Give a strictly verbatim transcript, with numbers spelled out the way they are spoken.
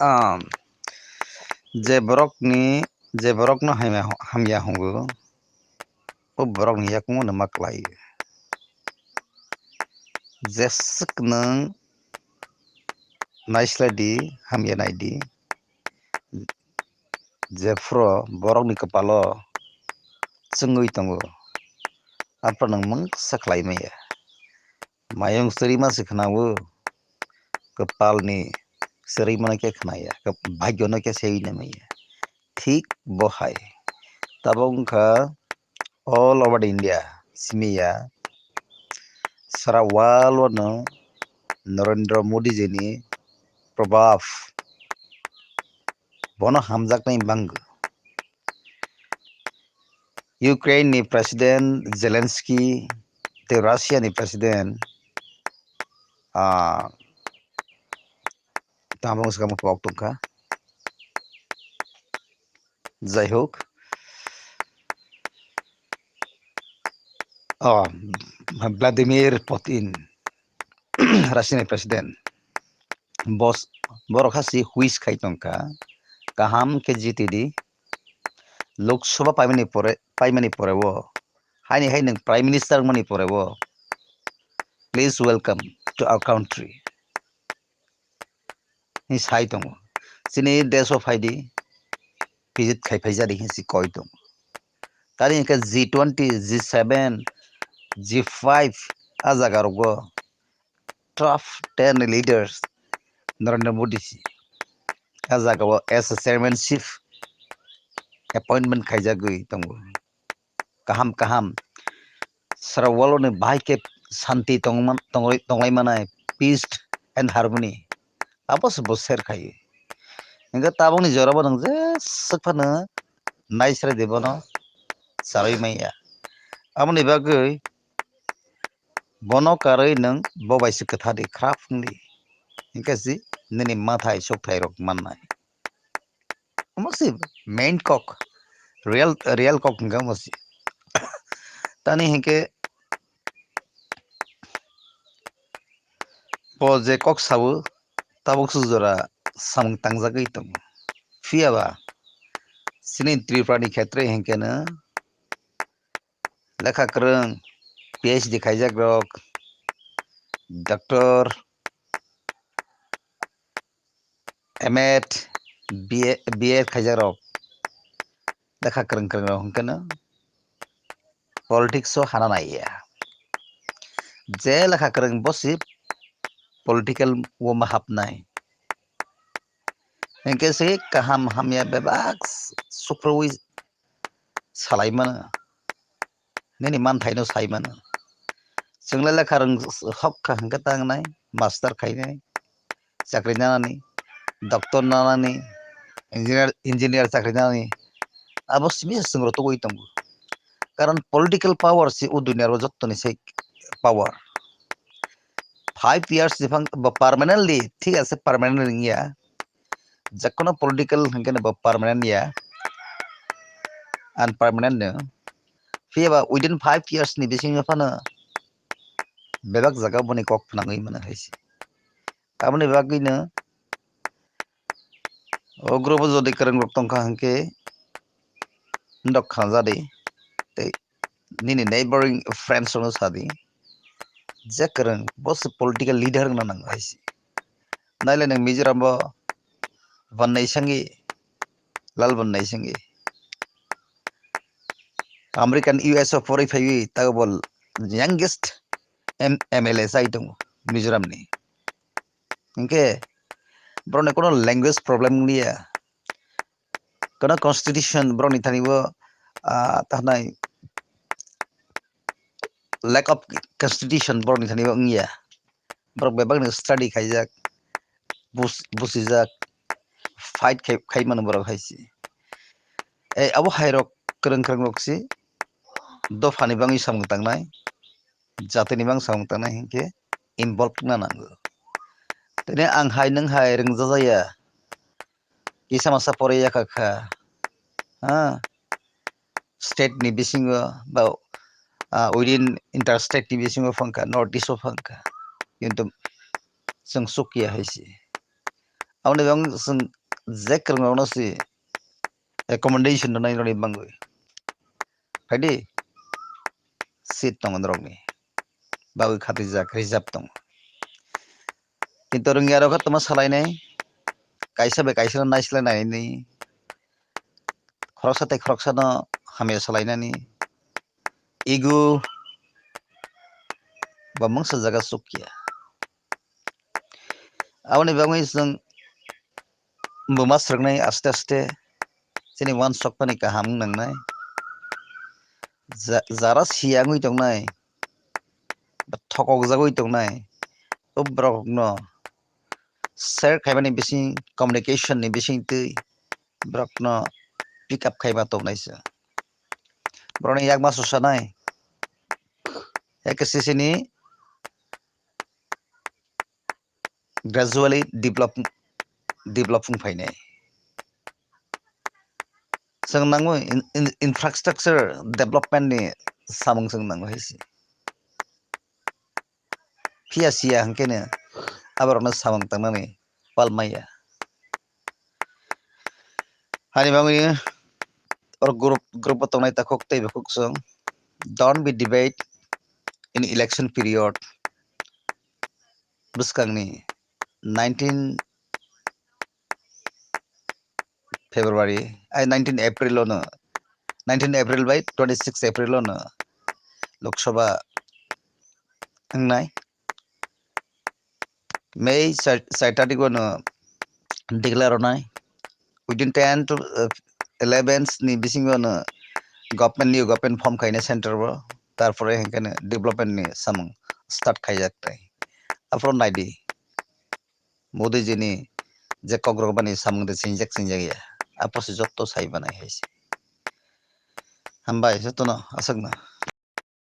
ah, je borokni, je borokno hamya, hamya hwngo, o borokni yakungno ma klai. Jeswk nwng naislai di, hamya nai di. Jephuru borokni kwpalo chwngwi tongo, aphuru nwng mungsa khlai maya. Mayung chwrwima se khwnao, kwpalni chwrwimano khe khwnaya, bhagyono khe seiwi nai maya. Thik bo hai. Tabuk wngkha all over the India, simi ya. Sara world o no Narendra Modi ji ni probab bono hamjaknai bangw. Ukraine ni President Zelensky tei Russia ni President, ah, tamo swkang pok tongkha. Jai hok. Oh, Vladimir Putin, Russia ni President. Bos, borok ha si wish khai tongkha. Kaham khe jiti di. Lok Sabha paimani pore, paimani pore o. Haini hai nwng Prime Minister wngmani pore o. Please welcome to our country. Ni sai tongo. Chini desh o phai di. Visit khai phai jadi hinsi koi tongo. Tari hwnkhe G twenty, G seven, G five a jaga rogo top ten leaders Narendra Modi si a jaga o as a chairmanship appointment khaijagwi tongo. Kaham kaham sara world ni bahai khe santi tongman-, tongoi-, tonglai manai, peace and harmony. Abo se bo share khai. Hingke tabukni jora bo nwng jeswk phano naisarai de bono charwi manya. Aboni bagwi bono karwi nwng bo bai se kwtha di, khrap wng di. Hingke si nini mathai sukthai rok mannai. Omo si main kok, real, real kok hingke omo si. Tani hingke bo je kok sawo, tabuk su jora samung tangjagwi tongo. Phiya ba chini Tripura ni khetre hingke no lekha kwrwng, P H D khaijak rok, doctor, M Ed, B A, B Ed khaijak rok, lekha kwrwng kwrwng rok hwnkhe no politics o hana nai ya. Je lekha kwrwng bo si political o ma hapnai. Hingke se kaham hamya bebak sukrui salai mano. Nini manthaino sai mano. Chwng le lekha rwng hok kha hwnkhe tangnai, master khainai, chakri nanani, doctor nanani, engineer, engineer chakri nanani. Abo simi se chwng rw tugui tongo. Karon political power se o duniya o jottoni se power. Five years ni phang bo permanently, thik ase, permanently wngya. Jekono political hwnkhe no bo permanent ya, unpermanent no. Phiya ba within five years ni bisingo phano bebak jaga boni kok phnangwi mano hai se. Aboni bagwi no o group o jodi kwrwng rok tongkha hwnkhe nok khanajadi tei nini neighboring friends rokno sadi, je kwrwng bo se political leader wngna nango hai se. Naile nwng Mizoram bo Bonnai Singye, Lal Bonnai Singye. American U S o porwi phaiwi tago bo youngest M-, M L A chai tongo Mizoram ni. Hingke borokni kono language problem wngya. Kono constitution borokni thani bo, ah, tahnai lack of constitution borokni thani bo wngya. Borok bebak ni study khaijak, bus-, busijak, fight khai, khai mano borok hai se. Eh, abo hai rok kwrwng kwrwng rok se dopha ni bagwi samung tangnai, jati ni bagwi samung tangnai hinkhe involve wngna nango. Tini ang hai nwng hai rwngjajakya, kisa masa pore yakha kha, ha, state ni bisingo ba, ah, within interstate ni bisingo phang kha, North East o phang kha, kintu chwng chukya hai se. Aboni bagwi chwng je kwrwng rokno si accommodation rwnai rokni bagwi. Phaidi seat tongo norokni bagwi khatijak reserve tongo. Kintu rwngya rok tongma salainai, kaisa bai kaisa no naislai nainani, khoroksa tei khoroksa no hamya salainani, ego bo mungsa jaga chukya. Aboni bagwi chwng buma swrwngnai aste aste chini uansukmani kaham wng nangnai. Ja-, jara siya wngwi tongnai, ba thokokjagwi tongnai, o borokno share khaimani bising, communication ni bisingtwi borokno pick up khaima tongnai se. Borokni yakma swsanai, A K C C ni gradually develop, develop wng phainai. Chwng nango in, in, infrastructure development ni samung chwng nango hai se. Phiya siya hwnkhe no aborokno samung tangnani pal maya. Hani bagwi or group, group o tongnai takhuk tei bukhuk chwng, don't be debate in election period. Bwskangni nineteen February, ai nineteen April ono, nineteen April bai twenty six April ono Lok Sabha wngnai. May char, char tarik ono declare onai. Within ten to, uh, eleven ni bisingo ono government, new government form khaina center o. Tarpore hwnkhe no development ni samung start khaijak tai. Aphuru naidi. Modi jini je kokrok bani samung de chingjak chingjak ya. Aphuru se jotto sai banai hai se. Hambai jotono aswkno.